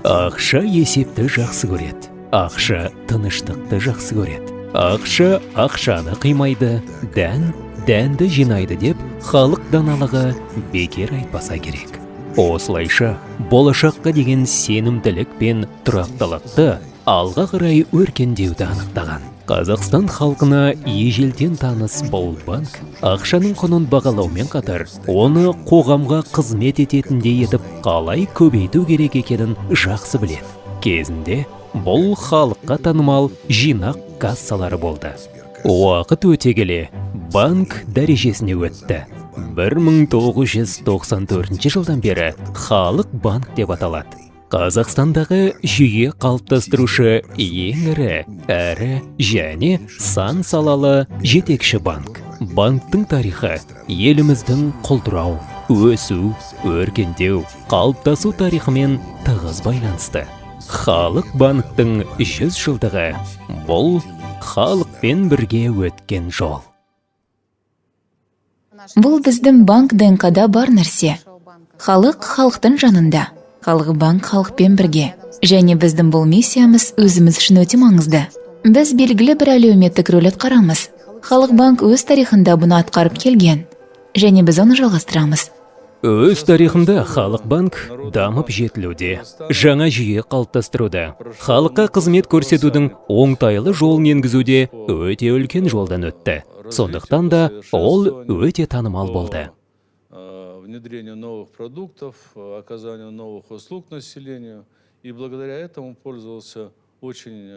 Ақша есепті жақсы көреді. Ақша тыныштықты жақсы көреді. Ақша ақшаны қимайды, дән дәнді жинайды деп халық даналығы бекер айтпаса керек. Осылайша болашаққа деген сенімділік пен тұрақтылықты, алға қарай өркендеуді анықтаған. Қазақстан халқына ежелден таныс бұл банк ақшаның құнын бағалаумен қатар, оны қоғамға қызмет ететіндей етіп қалай көбейту керек екенін жақсы біледі. Кезінде бұл халыққа танымал жинақ кассалары болды. Уақыт өте келе банк дәрежесіне өтті. 1994 жылдан бері Халық банк деп аталады. Қазақстандағы жүйе қалыптастырушы ең ірі әрі және сан салалы жетекші банк. Банктің тарихы еліміздің құлдырау, өсу, өркендеу, қалыптасу тарихымен тығыз байланысты. Халық банктің 100 жылдығы — бұл халықпен бірге өткен жол. Бұл біздің банк ДНК-да бар нәрсе. Халық халықтың жанында. Халық банк халықпен бірге. Және біздің бұл миссиямыз өзіміз үшін өте маңызды. Біз белгілі бір әлеуметтік рөл атқарамыз. Халық банк өз тарихында бұны атқарып келген. Және біз оны жалғастырамыз. Өз тарихында Халық банк дамып жетілуде, жаңа жүйе қалыптастыруда, халыққа қызмет көрсетудің оңтайлы жолын енгізуде өте үлкен жолдан өтті. Сондықтан да ол өте танымал болды. Внедрению новых продуктов, оказанию новых услуг населению. И благодаря этому пользовался очень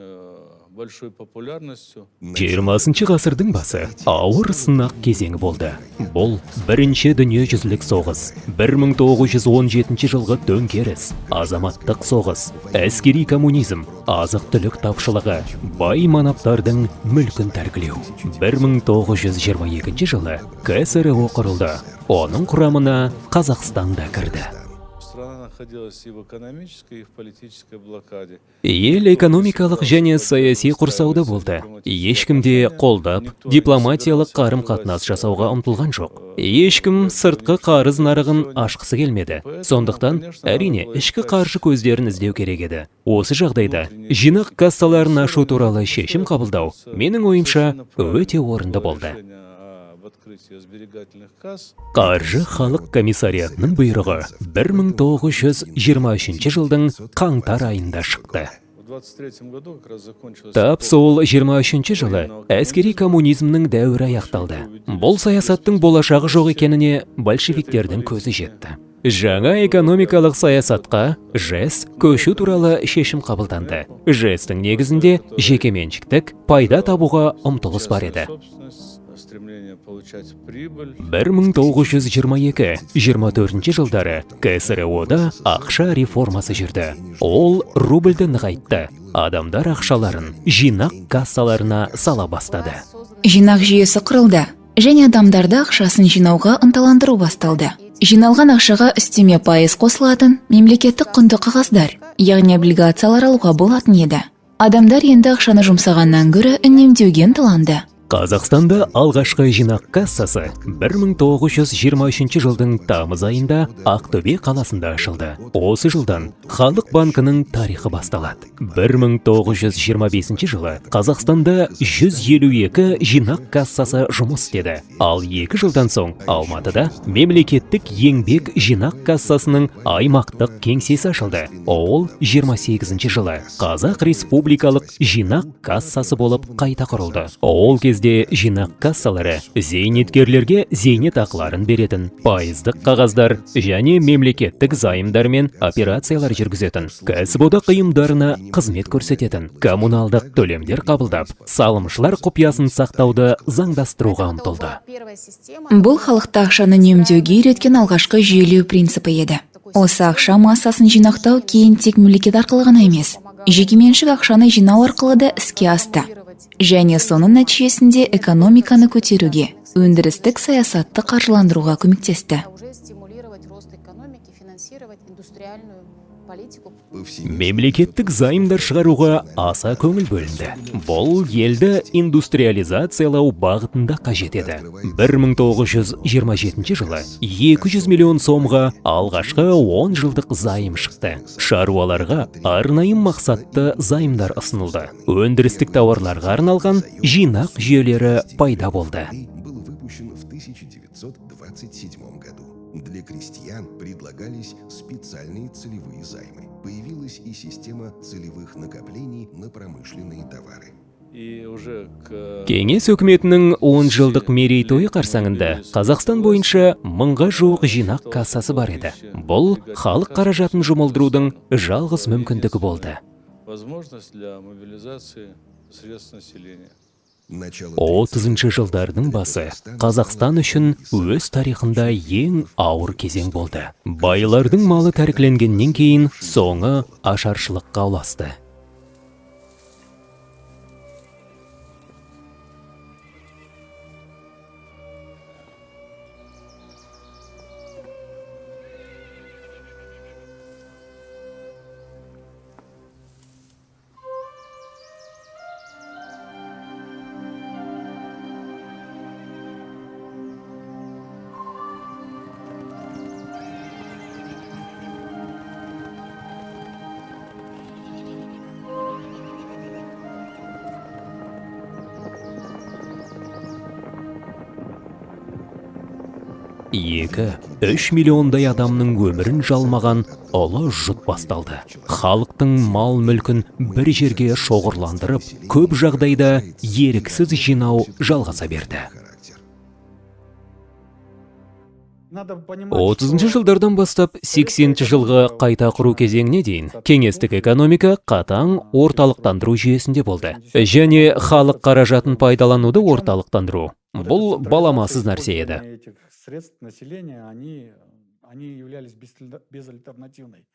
большой популярностью. 20-шы ғасырдың басы ауыр сынақ кезеңі болды. Бұл бірінші дүниежүзілік соғыс, 1917 жылғы төңкеріс, азаматтық соғыс, әскери коммунизм, азық-түлік тапшылығы, бай манаптардың мүлкін тәркілеу. 1922 жылы КСРО құрылды. Оның құрамына Қазақстан да кірді. Страна находилась и в экономической, и в политической блокаде. Ел экономикалық және саяси құрсауда болды. Ешкім де қолдап, дипломатиялық қарым-қатынас жасауға ұмтылған жоқ. Ешкім сыртқы қарыз нарығын ашқысы келмеді. Сондықтан, әрине, ішкі қаржы көздерін іздеу керек еді. Осы жағдайда жинақ кассаларын ашу туралы шешім қабылдау, менің ойымша, өте орынды болды. Решение об открытии сберегательных касс. Қаржы халық комиссариатының бұйрығы 1923 жылдың қаңтар айында шықты. В 23 году как раз закончилась Тап сол 23 жылы әскери коммунизмнің дәуірі аяқталды. Бұл саясаттың болашағы жоқ екеніне большевиктердің көзі жетті. Жаңа экономикалық саясатқа, ЖЭС, көшу туралы шешім қабылданды. ЖЭС-тің негізінде жекеменшіктік пайда табуға ұмтылыс бар еді. Собственность, стремление получать прибыль. 1922-24 жылдары КСРО-да ақша реформасы жүрді. Ол рубльді нығайтты. Адамдар ақшаларын жинақ кассаларына сала бастады. Жинақ жүйесі құрылды және адамдарды ақшасын жинауға ынталандыру басталды. Жиналған ақшаға үстеме пайыз қосылатын мемлекеттік құнды қағаздар, яғни облигациялар алуға болатын еді. Адамдар енді ақшаны жұмсағаннан гөрі үнемдеуге ынталанды. Қазақстанда алғашқы жинақ кассасы 1923 жылдың тамыз айында Ақтөбе қаласында ашылды. Осы жылдан Халық банкінің тарихы басталады. 1925 жылы Қазақстанда 152 жинақ кассасы жұмыс істеді. Ал 2 жылдан соң Алматыда мемлекеттік еңбек жинақ кассасының аймақтық кеңсесі ашылды. Ол 28 жылы Қазақ Республикалық жинақ кассасы болып қайта құрылды. Ол кезде жинақ кассалары зейнеткерлерге зейнетақыларын беретін, пайыздық қағаздар және мемлекеттік займдармен операциялар жүргізетін, кәсіподақ ұйымдарына қызмет көрсететін, коммуналдық төлемдер қабылдап, салымшылар құпиясын сақтауды заңдастыруға ұмтылды. Бұл халықты ақшаны үнемдеуге үйреткен алғашқы жүйелеу принципі еді. Осы ақша массасын жинақтау кейін тек мемлекет арқылы ғана емес, жекеменшік ақшаны жинау арқылы да іске асты. Және соның нәтижесінде экономиканы көтеруге, өндірістік саясатты қаржыландыруға көмектесті. Уже стимулировать рост экономики, финансировать индустриальную Мемлекеттік займдар шығаруға аса көңіл бөлінді. Бұл елді индустриализациялау бағытында қажет еді. 1927 жылы 200 миллион сомға алғашқы 10 жылдық займ шықты. Шаруаларға арнайы мақсатты займдар ұсынылды. Өндірістік тауарларға арналған жинақ жүйелері пайда болды. Был выпущен в 1927 году. Для крестьян предлагались специальные целевые займы. Появилась и система целевых накоплений на промышленные товары. И уже к Кеңес үкіметінің 10 жылдық мерейтойы қарсаңында Қазақстан бойынша мыңға жуық жинақ кассасы бар еді. Бұл халық қаражатын жұмылдырудың жалғыз мүмкіндігі болды. Возможность для мобилизации средств населения. Начало 30 жылдардың басы Қазақстан үшін өз тарихында ең ауыр кезең болды. Байлардың малы тәркіленгеннен кейін соңы ашаршылыққа ұласты. 2-3 миллиондай адамның өмірін жалмаған ұлы жұт басталды. Халықтың мал-мүлкін бір жерге шоғырландырып, көп жағдайда еріксіз жинау жалғаса берді. Характер. 30 жылдардан бастап 80 жылғы қайта құру кезеңіне дейін кеңестік экономика қатаң орталықтандыру жүйесінде болды. Және халық қаражатын пайдалануды орталықтандыру бұл баламасыз нәрсе еді. Этих средств населения, они являлись безальтернативной.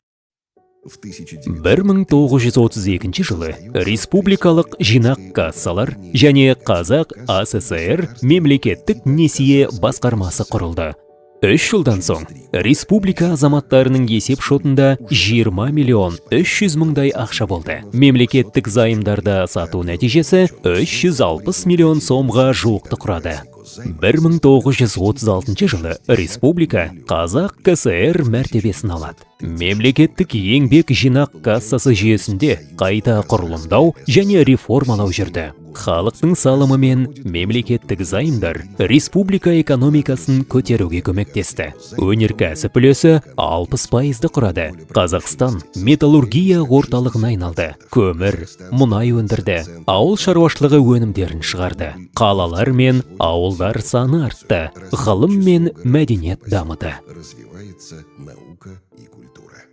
В 1932 жылы республикалық жинақ кассалар және Қазақ АССР мемлекеттік несие басқармасы құрылды. 3 жылдан соң республика азаматтарының есеп шотында 20 миллион 300 мыңдай ақша болды. Мемлекеттік займдарды сату нәтижесі 360 миллион сомға жуықты құрады. 1936 жылы республика Қазақ КСР мәртебесін алады. Мемлекеттік еңбек жинақ кассасы жүйесінде қайта құрылымдау және реформалау жүрді. Халықтың салымы мен мемлекеттік займдар республика экономикасын көтеруге көмектесті. Өнеркәсіп үлесі 60%-ды құрады. Қазақстан металлургия орталығына айналды. Көмір, мұнай өндірді, ауыл шаруашылығы өнімдерін шығарды. Қалалар мен ауылдар саны артты. Ғылым мен мәдениет дамыды. Развивается наука и культура.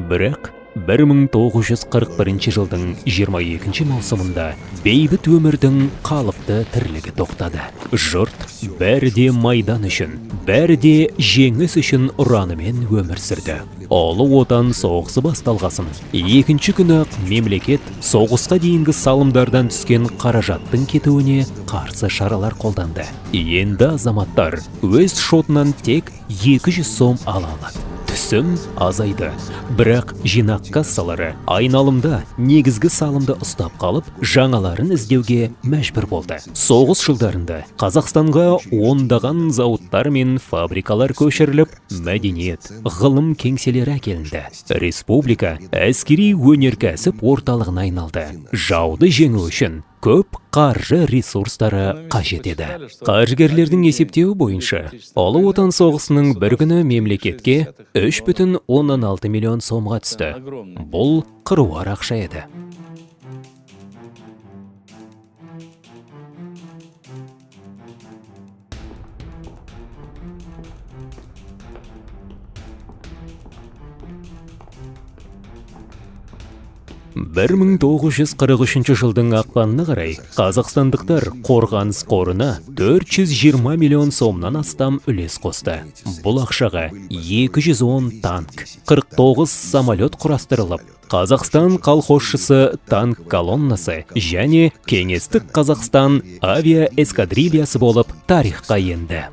Бірақ 1941 жылдың 22 маусымында бейбіт өмірдің қалыпты тірлігі тоқтады. Жұрт бәрі де майдан үшін, бәрі де жеңіс үшін ұранымен өмір сүрді. Ұлы Отан соғысы басталғасын екінші күні ақ мемлекет соғысқа дейінгі салымдардан түскен қаражаттың кетуіне қарсы шаралар қолданды. Енді азаматтар өз шотынан тек 200 сом ала алады. Түсім азайды, бірақ жинақ кассалары айналымда негізгі салымды ұстап қалып, жаңаларын іздеуге мәжбүр болды. Соғыс жылдарында Қазақстанға ондаған зауыттар мен фабрикалар көшіріліп, мәдениет, ғылым кеңселері әкелінді. Республика әскери өнеркәсіп орталығына айналды. Жауды жеңу үшін көп қаржы ресурстары қажет еді. Қаржыгерлердің есептеуі бойынша, Ұлы Отан соғысының бір күні мемлекетке 3,6 миллион сомға түсті. Бұл қыруар ақша еді. 1943 жылдың ақпанына қарай қазақстандықтар қорғаныс қорына 420 миллион сомнан астам үлес қосты. Бұл ақшаға 210 танк, 49 самолет құрастырылып, Қазақстан колхозшысы танк колоннасы және Кеңестік Қазақстан авиа эскадрильясы болып тарихқа енді.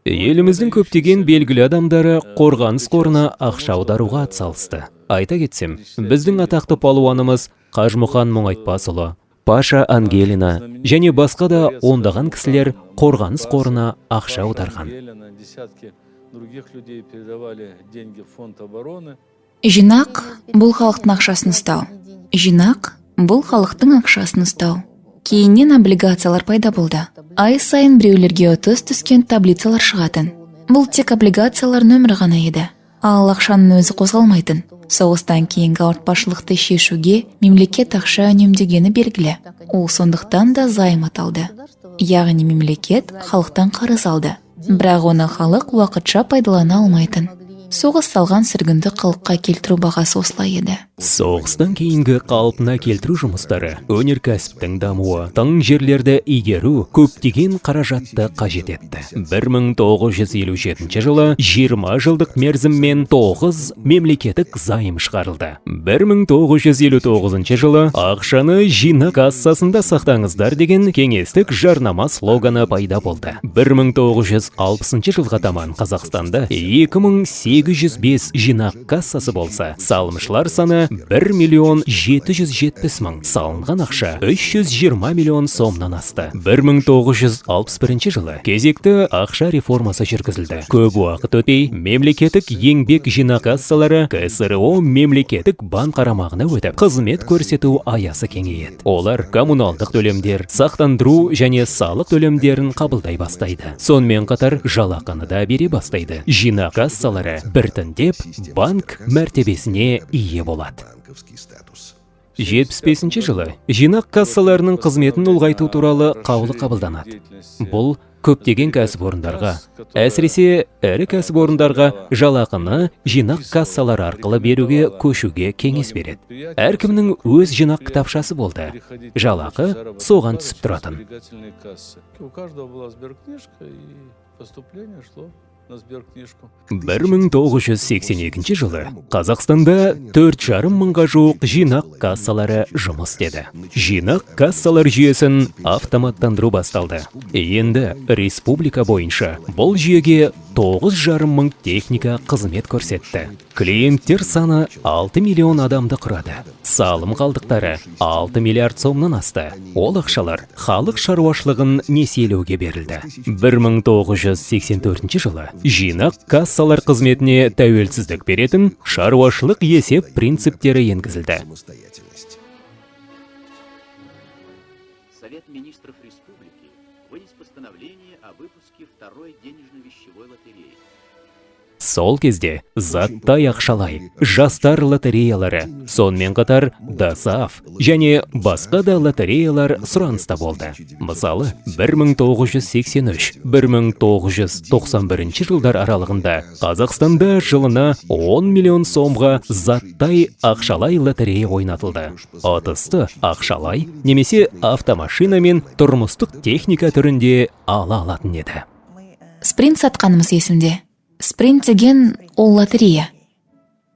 Еліміздің көптеген белгілі адамдары Қорғаныс қорына ақша аударуға атсалысты. Айта кетсем, біздің атақты палуанымыз Қажымұқан Мұңайтпасұлы, Паша Ангелина және басқа да ондаған кісілер Қорғаныс қорына ақша аударған. Ангелина, десятки других людей передавали деньги в фонд обороны. Жинақ – бұл халықтың ақшасын ұстау. Жинақ – бұл халықтың ақшасын ұстау. Кейіннен облигациялар пайда болды. Ай сайын біреулерге ұтыс түскен таблицалар шығатын. Бұл тек облигациялар нөмірі ғана еді, ал ақшаның өзі қозғалмайтын. Соғыстан кейінгі ауыртпашылықты шешуге мемлекет ақша үнемдегені белгілі. Ол сондықтан да займ аталды, яғни мемлекет халықтан қарыз алды, бірақ оны халық уақытша пайдалана алмайтын. Соғыс салған сүргінді қалыпқа келтіру бағасы осылай еді. Соғыстан кейінгі қалпына келтіру жұмыстары, өнеркәсіптің дамуы, тың жерлерді игеру көптеген қаражатты қажет етті. 1957 жылы 20 жылдық мерзіммен 9 мемлекеттік займ шығарылды. 1959 жылы «Ақшаны жинақ кассасында сақтаңыздар» деген кеңестік жарнама слоганы пайда болды. 1960 жылға таман Қазақстанда 2805 жинақ кассасы болса, салымшылар саны 1 миллион 770 мың, салынған ақша 320 миллион сомнан асты. 1961 жылы кезекті ақша реформасы жүргізілді. Көп уақыт өтпей мемлекеттік еңбек жинақ кассалары КСРО мемлекеттік банк қарамағына өтіп, қызмет көрсету аясы кеңейеді. Олар коммуналдық төлемдер, сақтандыру және салық төлемдерін қабылдай бастайды. Сонымен қатар жалақыны да бере бастайды. Жинақ кассалары біртіндеп банк мәртебесіне ие болады. Банковский статус. 75 жылы жинақ кассаларының қызметін ұлғайту туралы қаулы қабылданады. Бұл көптеген кәсіпорындарға, әсіресе ірі кәсіпорындарға жалақыны жинақ кассалары арқылы беруге көшуге кеңес береді. Әркімнің өз жинақ кітапшасы болды. Жалақы соған түсіп тұратын. Сберегательные кассы. У каждого была сберкнижка, и поступление шло на сберкнижку. 1982 жылы Қазақстанда 4,5 мыңға жуық жинақ кассалары жұмыс істеді. Жинақ кассалар жүйесін автоматтандыру басталды. Енді республика бойынша бұл жүйеге 9,5 мың техника қызмет көрсетті. Клиенттер саны 6 миллион адамды құрады. Салым қалдықтары 6 миллиард сомнан асты. Ол ақшалар халық шаруашылығын несиелеуге берілді. 1984 жылы жинақ кассалар қызметіне тәуелсіздік беретін шаруашылық есеп принциптері енгізілді. Самостоятельность. Совет министров республики вынес постановление о выпуске второй денежно-вещевой лотереи. Сол кезде заттай ақшалай, жастар лотереялары, сонымен қатар ДОСААФ және басқа да лотереялар сұраныста болды. Мысалы, 1983-1991 жылдар аралығында Қазақстанда жылына 10 миллион сомға заттай ақшалай лотерея ойнатылды. Ұтысты ақшалай немесе автомашина мен тұрмыстық техника түрінде ала алатын еді. Спринт сатқанымыз есімде. Спринт деген ол лотерея.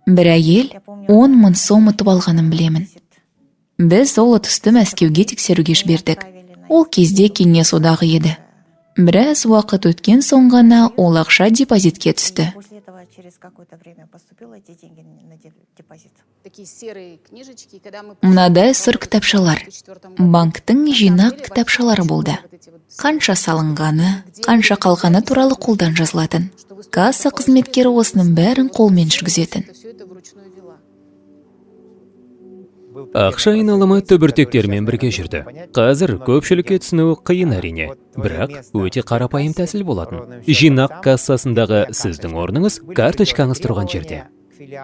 Бір әйел 10 000 сом ұтып алғанын білемін. Біз ол ұтысты Мәскеуге тексеруге жібердік. Ол кезде Кеңес Одағы еді. Біраз уақыт өткен соң ғана ол ақша депозитке түсті. После этого через какое-то время поступило эти деньги на депозит. Такие серые книжечки, когда мы Мынадай сұр кітапшалар, банктің жинақ кітапшалары болды. Қанша салынғаны, қанша қалғаны туралы қолдан жазылатын. Касса қызметкері осының бәрін қолмен жүргізетін. Все это вручную вела. Ақша айналымы түбіртектермен бірге жүрді. Қазір көпшілікке түсіну қиын, әрине, бірақ өте қарапайым тәсіл болатын. Жинақ кассасындағы сіздің орныңыз карточкаңыз тұрған жерде.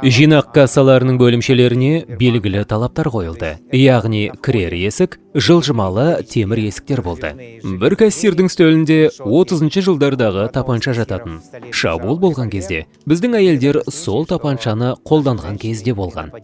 Жинақ кассаларының бөлімшелеріне белгілі талаптар қойылды. Яғни кірер есік жылжымалы темір есіктер болды. Бір кассирдің үстелінде 30 жылдардағы тапанша жататын. Шабуыл болған кезде біздің әйелдер сол тапаншаны қолданған кезде болған.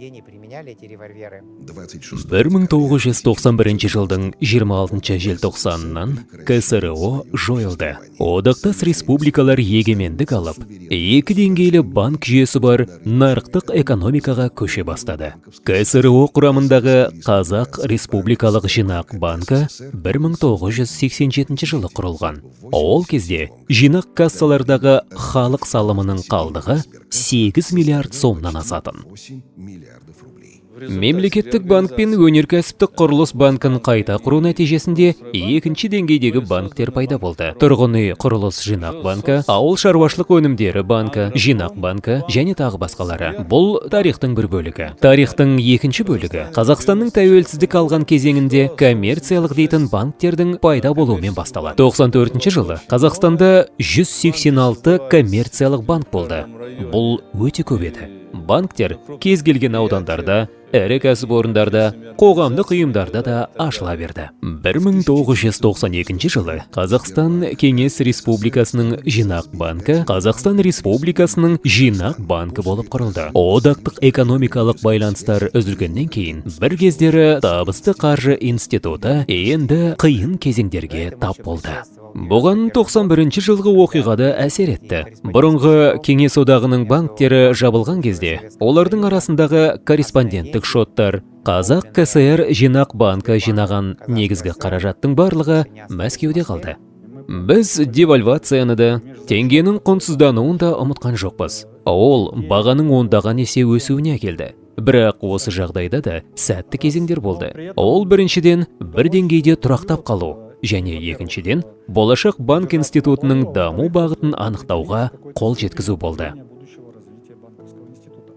1991 жылдың 26 желтоқсанынан КСРО жойылды. Одақтас республикалар егемендік алып, екі деңгейлі банк жүйесі бар Нарықтық экономикаға көше бастады. КСРО құрамындағы Қазақ Республикалық жинақ банкі 1987 жылы құрылған. Ол кезде жинақ кассалардағы халық салымының қалдығы 8 миллиард сомнан асатын. 8 миллиардов рублей. Мемлекеттік банк пен өнеркәсіптік құрылыс банкін қайта құру нәтижесінде екінші деңгейдегі банктер пайда болды. Тұрғын үй құрылыс жинақ банкі, ауыл шаруашылық өнімдері банкі, жинақ банкі және тағы басқалары. Бұл тарихтың бір бөлігі. Тарихтың екінші бөлігі Қазақстанның тәуелсіздік алған кезеңінде коммерциялық дейтін банктердің пайда болуымен басталады. 94 жылы Қазақстанда 186 коммерциялық банк болды. Бұл өте көп еді. Банктер кез келген аудандарда, ірі кәсіпорындарда, қоғамдық ұйымдарда да ашыла берді. 1992 жылы Қазақстан Кеңес Республикасының жинақ банкі Қазақстан Республикасының жинақ банкі болып құрылды. Одақтық экономикалық байланыстар үзілгеннен кейін бір кездері табысты қаржы институты енді қиын кезеңдерге тап болды. Бұған 91 жылғы оқиғада әсер етті. Бұрынғы Кеңес Одағының банктері жабылған кезде, олардың арасындағы корреспонденттік шоттар, Қазақ КСР жинақ банкі жинаған негізгі қаражаттың барлығы Мәскеуде қалды. Біз девальвацияны да, теңгенің құнсыздануын да ұмытқан жоқпыз. Ол бағаның ондаған есе өсуіне әкелді. Бірақ осы жағдайда да сәтті кезеңдер болды. Ол біріншіден, бір деңгейде тұрақтап қалу, және екіншіден, болашақ банк институтының даму бағытын анықтауға қол жеткізу болды. Будущего развития банковского института.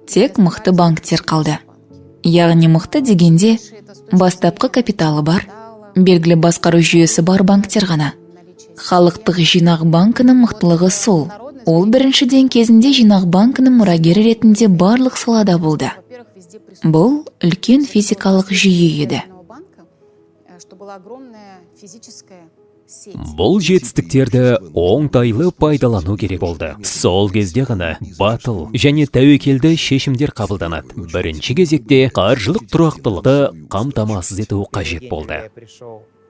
Тек мықты банктер қалды. Яғни мықты дегенде, бастапқы капиталы бар, белгілі басқару жүйесі бар банктер ғана. Халықтық жинақ банкінің мықтылығы сол. Ол біріншіден, кезінде жинақ банкінің мұрагері ретінде барлық салада болды. Бұл үлкен физикалық жүйе еді. Что была огромная физическая сеть. Бұл жетістіктерді оңтайлы пайдалану керек болды. Сол кезде ғана батыл және тәуекелді шешімдер қабылданады. Бірінші кезекте қаржылық тұрақтылықты қамтамасыз ету қажет болды.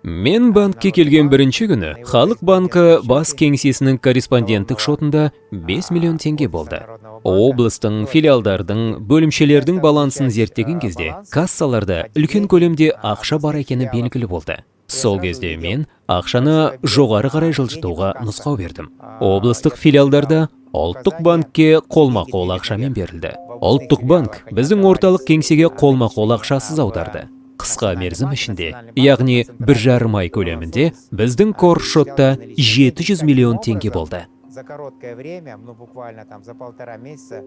Мен банкке келген бірінші күні Халық банкі бас кеңсесінің корреспонденттік шотында 5 миллион теңге болды. Облыстың, филиалдардың, бөлімшелердің балансын зерттеген кезде кассаларда үлкен көлемде ақша бар екені белгілі болды. Сол кезде мен ақшаны жоғары қарай жылжытуға нұсқау бердім. Облыстық филиалдарда Ұлттық банкке қолма-қол ақшамен берілді. Ұлттық банк біздің орталық кеңсеге қолма-қол ақшасыз аударды. Қысқа мерзім ішінде, яғни 1,5 ай көлемінде біздің корсшотта 700 миллион теңге болды. За короткое время, ну буквально там за полтора месяца,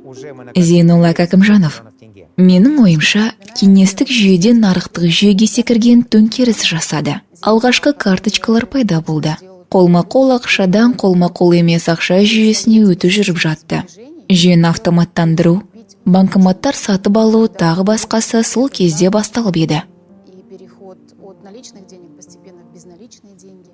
уже мы Зейнолла Кәкімжанов. Миллионов тенге. Менің ойымша, кеңестік жүйеден нарықтық жүйеге секірген төңкеріс жасады. Алғашқы карточкалар пайда болды. Қолма-қол ақшадан қолма-қол емес ақша жүйесіне өту жүріп жатты. Жүйені автоматтандыру, банкоматтар сатып алу, тағы басқасы сол кезде басталып еді. И переход от наличных денег постепенно в безналичные деньги.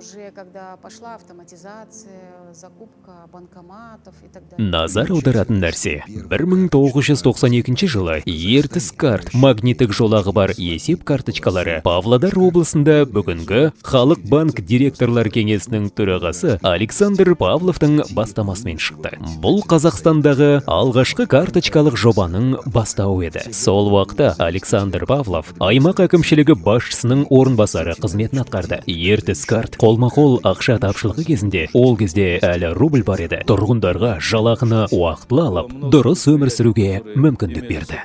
Уже когда пошла автоматизация, закупка банкоматов и так далее. Назар аударатын нәрсе: 1992 жылы Ертіс карт магниттік жолағы бар есеп карточкалары Павлодар облысында бүгінгі Халық банк директорлар кеңесінің төрағасы Александр Павловтың бастамасымен шықты. Бұл Қазақстандағы алғашқы карточкалық жобаның бастауы еді. Сол уақытта Александр Павлов аймақ әкімшілігі басшысының орынбасары қызметін атқарды. Ертіс карт қолма-қол ақша тапшылығы кезінде, ол кезде әлі рубль бар еді, тұрғындарға жалақыны уақытылы алып, дұрыс өмір сүруге мүмкіндік берді.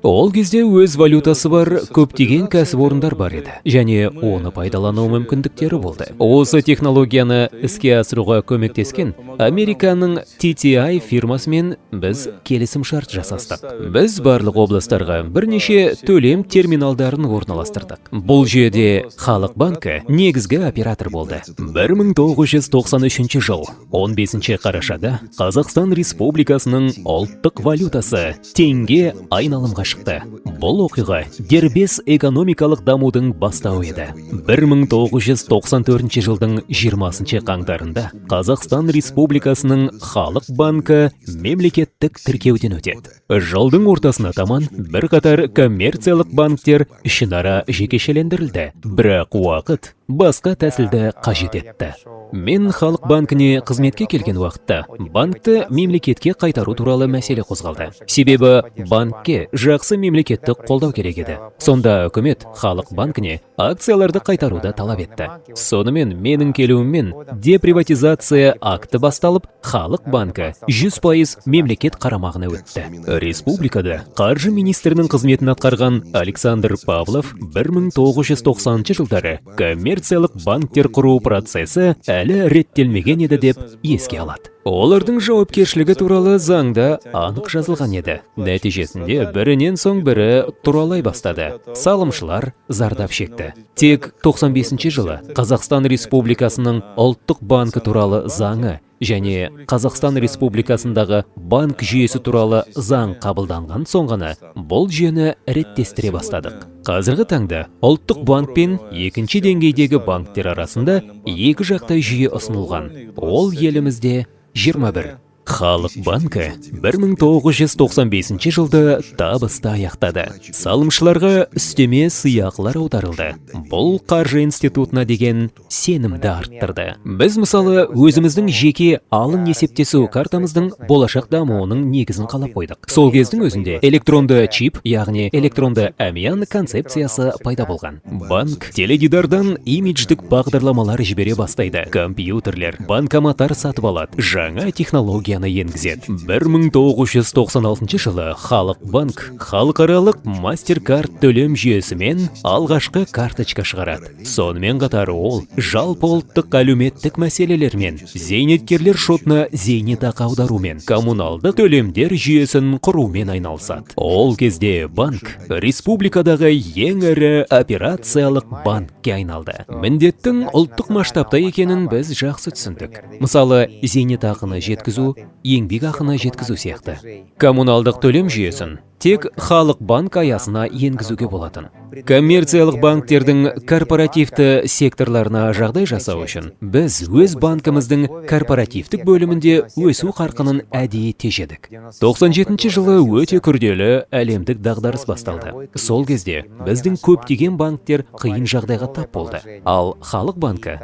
Ол кезде өз валютасы бар көптеген кәсіпорындар бар еді және оны пайдалану мүмкіндіктері болды. Осы технологияны іске асыруға көмектескен Американың TTI фирмасымен біз келісім шарт жасастық. Біз барлық облыстарға бірнеше төлем терминалдарын орналастырдық. Бұл жүйеде Халық банкі негізгі оператор болды. 1993 жыл 15 қарашада Қазақстан Республикасының ұлттық валютасы теңге айналымға шықты. Бұл оқиға дербес экономикалық дамудың бастауы еді. 1994 жылдың 20 қаңтарында Қазақстан Республикасының Халық банкі мемлекеттік тіркеуден өтеді. Жылдың ортасына таман бірқатар коммерциялық банктер ішінара жекешелендірілді. Бірақ уақыт Басқа тәсілді қажет етті. Мен Халық банкіне қызметке келген уақытта банкті мемлекетке қайтару туралы мәселе қозғалды. Себебі банкке жақсы мемлекеттік қолдау керек еді. Сонда үкімет Халық банкіне акцияларды қайтаруды талап етті. Сонымен, менің келуіммен деприватизация акті басталып, Халық банкі 100% мемлекет қарамағына өтті. Республикада қаржы министрінің қызметін атқарған Александр Павлов 1990 жылдары коммерциялық банктер құру процесі әлі реттелмеген еді деп еске алады. Олардың жауапкершілігі туралы заңда анық жазылған еді. Нәтижесінде бірінен соң бірі тұралай бастады. Салымшылар зардап шекті. Тек 95 жылы Қазақстан Республикасының Ұлттық банкі туралы заңы және Қазақстан Республикасындағы банк жүйесі туралы заң қабылданған соң ғана бұл жүйені реттестіре бастадық. Қазіргі таңда Ұлттық банк пен екінші деңгейдегі банктер арасында екі жақты жүйе ұсынылған. Ол елімізде 21. Халық банкі 1995 жылды табысты аяқтады. Салымшыларға үстеме сыйақылар аударылды. Бұл қаржы институтына деген сенімді арттырды. Біз, мысалы, өзіміздің жеке алын есептесу картамыздың болашақ дамуының негізін қалап қойдық. Сол кездің өзінде электронды чип, яғни электронды әмиян концепциясы пайда болған. Банк теледидардан имидждік бағдарламалар жібере бастайды. Компьютерлер, банкоматтар сатып алады. Жаңа технологияны енгізеді. 1996 жылы Халық банк халықаралық MasterCard төлем жүйесімен алғашқы карточка шығарады. Сонымен қатар ол жалпы ұлттық әлеуметтік мәселелермен, зейнеткерлер шотына зейнетақы аударумен, коммуналдық төлемдер жүйесін құрумен айналысады. Ол кезде банк республикадағы ең ірі операциялық банкке айналды. Міндеттің ұлттық масштабта екенін біз жақсы түсіндік. Мысалы, зейнетақыны жеткізу, еңбек ақыны жеткізу сияқты. Коммуналдық төлем жүйесін тек Халық банк аясына енгізуге болатын. Коммерциялық банктердің корпоративті секторларына жағдай жасау үшін біз өз банкіміздің корпоративтік бөлімінде өсу қарқынын әдейі тежедік. 97 жылы өте күрделі әлемдік дағдарыс басталды. Сол кезде біздің көптеген банктер қиын жағдайға тап болды. Ал Халық банкі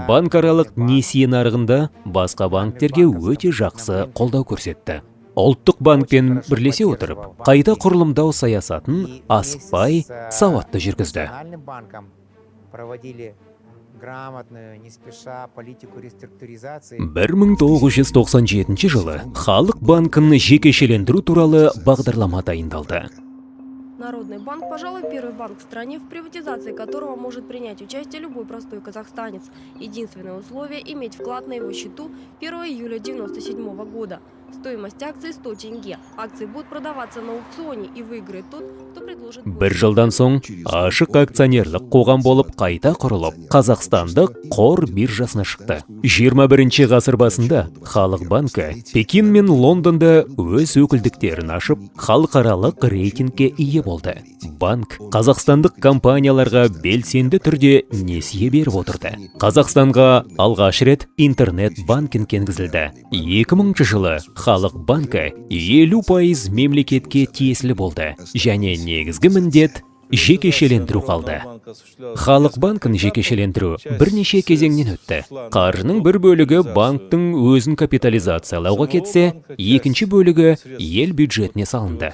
банкаралық несие нарығында басқа банктерге өте жақсы қолдау көрсетті. Ұлттық банкпен бірлесе отырып, қайта құрылымдау саясатын асықпай, сауатты жүргізді. Проводили грамотную, не спеша политику реструктуризации. 1997 жылы Халық банкін жекешелендіру туралы бағдарлама дайындалды. Народный банк, пожалуй, первый банк в стране, в приватизации которого может принять участие любой простой казахстанец. Единственное условие – иметь вклад на его счету 1 июля 1997 года. Стоимость акций 100 тенге. Акции будут продаваться на аукционе, и выиграет тот, кто предложит Бір жылдан соң ашық акционерлік қоғам болып қайта құрылып, Қазақстандық қор биржасына шықты. 21 ғасыр басында Халық банкі Пекин мен Лондонда өз өкілдіктерін ашып, халықаралық рейтингке ие болды. Банк қазақстандық компанияларға белсенді түрде несие беріп отырды. Қазақстанға алғаш рет интернет банкинг енгізілді. 2000 жылы Халық банкі 50% мемлекетке тиесілі болды және негізгі міндет жекешелендіру қалды. Халық банкін жекешелендіру бірнеше кезеңнен өтті. Қаржының бір бөлігі банктің өзін капитализациялауға кетсе, екінші бөлігі ел бюджетіне салынды.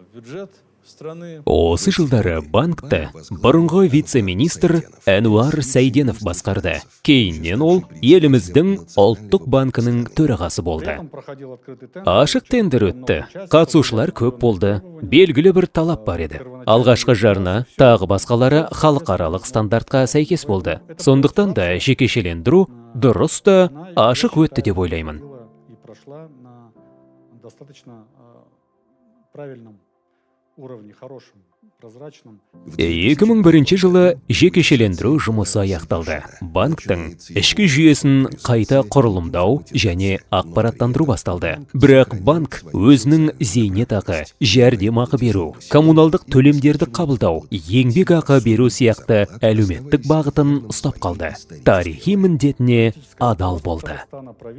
Бюджет страны. Осы жылдары банкті бұрынғы вице-министр Әнуар Сәйденов басқарды. Кейіннен ол еліміздің Ұлттық банкінің төрағасы болды. Ашық тендер өтті. Қатысушылар көп болды. Белгілі бір талап бар еді. Алғашқы жарна, тағы басқалары халықаралық стандартқа сәйкес болды. Сондықтан да жекешелендіру дұрыс та ашық өтті деп ойлаймын. И прошла на достаточно правильном уровне, хорошем, прозрачном. 2001 жылы жекешелендіру жұмысы аяқталды. Банктің ішкі жүйесін қайта құрылымдау және ақпараттандыру басталды. Бірақ банк өзінің зейнетақы, жәрдемақы беру, коммуналдық төлемдерді қабылдау, еңбек ақы беру сияқты әлеуметтік бағытын ұстап қалды. Тарихи міндетіне адал болды.